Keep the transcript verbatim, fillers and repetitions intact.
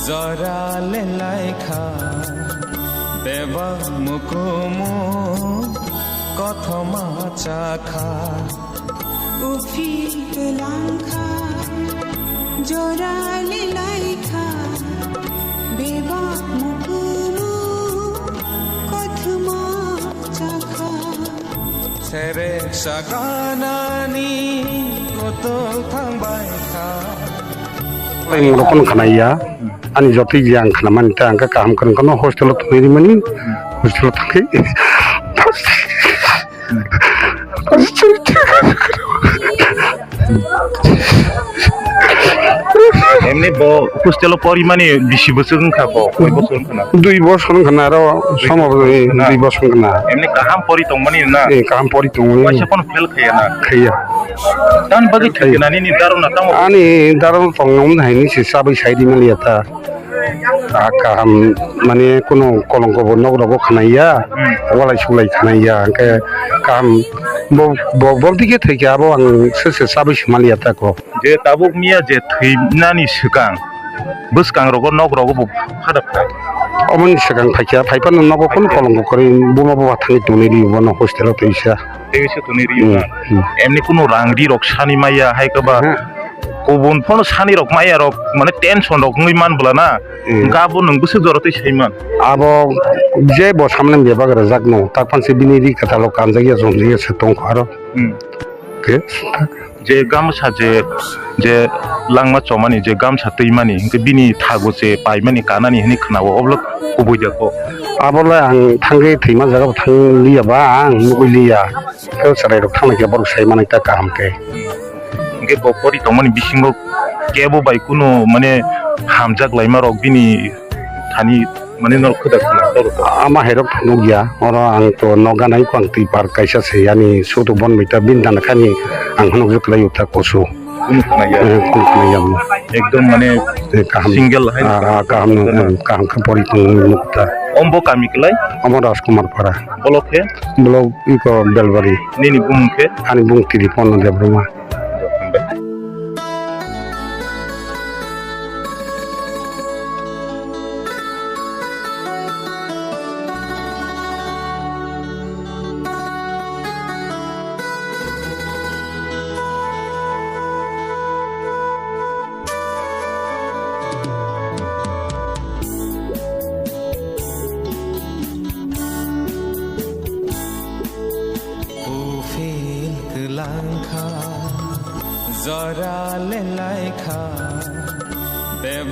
Jora le laikha, bebak mukumu kothoma chakha. Uphil langkha, jora le laikha, bebak mukumu kothoma chakha. Sere saganani kotol thangbai kha. Ang rokon khanaiya, ani jotoi je ang khanamani ta ang kha kaham kwrwng kheno hostel o thangwi rimani, hostel o thangwi. Emni bo hostel o porimani bisi bosor wngkha bo, koi bosor wngkha na? Dui bosor wngkha na, aro sama bo dui bosor wngkha na. Emni kaham pori tongmani na? Eh, kaham pori tongmani. Waisa phano fail khaiya na? Khaiya. Tamni bagwi thwikhe na nini daro na tamo? Ani daro tongmani haini se chabai sai di maliya ta. Ah, kaham, mane, kunu kolongko bo nok rogo khanaiya, hmm, walai sulai khanaiya, hwnkhe kaham bo, bo, bo dige thwikhe abo ang se se chabwi sumaliya ta ko. Je tabuk miya je thwinani swkang, bwskang rogo nok rogo bo phadap kha. Omoni swkang phaikha, phaiphano nogo kunu kolongko kwrwi buma buma thangwi tongwi rio bono hostel o twisa. Tei se tuni rio na. Hmm, hmm. Emni kunu rang ri rok sani maya hai khe ba. Aha. Kubun phano sani rok maya rok mane tension rok wngwi man bwla na. Hmm. Gabo nwng bwswk jora twi sai man. Abo je bo samne bebak rwjak no, tak phan se bini ri kwtal o kanjak ya, jom ya se tong kho aro. Hmm. Ke? Je gamsa je, je langma chomani je gamsa twimani, hwnkhe bini thago je paimani kanani hwnwi khwnao, obo le kubui de kho. Abo le ang thangwi thwima jaga bo thang liya ba, ang nugui liya. Khe chwrai rok thang lai khe borok sai manai ta kaham khe. Hwnkhe bo pori tongmani bisingo kebo bai kunu mane hamjak laima rok bini thani mane norok khwda khwna toro to. Ama hai rok phunuk ya, oro ang to noga nai ko ang twi par kaisa se yani sudu bon bai ta bin dan khani ang phunuk jok lai ta kosu. Kunu khwna ya. Eh, kunu khwna ya mo. Ekdom mane eh, kaham. Single hai. Ah, ah, kaham no, eh, kaham khe pori tong nuk ta. Ombo kami kelai? Omo Rajkumar Para. Bolok khe? Bolok iko Belbari. Nini bumung khe? Ani bung Tripon Debruma. Uphil kwlangkha, jora le laikha, bebak